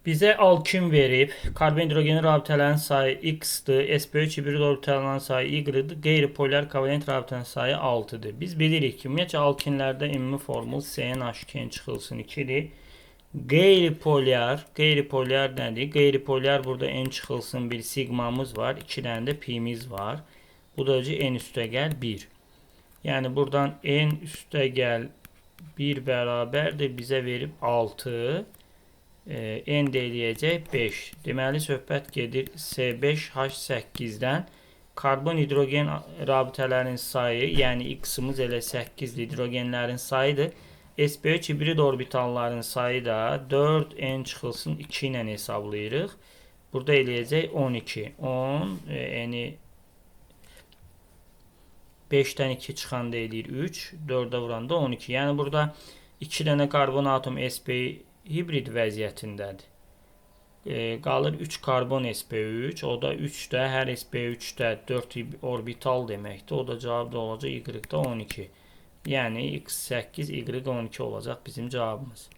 Bizə alkin verib, karbon hidrogen rabitələrin sayı X-dır, sp3 hibrid orbitalların sayı Y-dir, qeyri-polyar kovalent rabitənin sayı 6-dır. Biz bilirik ki, ümumiyyətcə alkinlərdə ümumi formul CnH2n çıxılsın 2-dir. Qeyri-polyar, qeyri-polyar nədir? Qeyri-polyar burada n çıxılsın bir sigmamız var, 2 dənə də pimiz var. Bu da n üstəgəl 1. Yəni buradan n üstəgəl 1 bərabərdir bizə verib 6. N də eləyəcək 5. Deməli söhbət gedir C5H8-dən karbon hidrogen rabitələrinin sayı, yəni X-imiz elə 8 hidrogenlərin sayıdır. sp3 hibrid orbitalların sayı da 4n çıxılsın 2 ilə hesablayırıq. Burada eləyəcək 12. 10, n-i 5-dən 2 çıxanda eləyir 3, 4-ə vuranda 12. Yəni burada 2 dənə karbon atom sp hibrid vəziyyətindədir. Qalır 3 karbon sp3, o da 3 də hər sp3-də 4 orbital deməkdir. O da cavab da olacaq y-də 12. Yəni x8, y12 olacaq bizim cavabımız.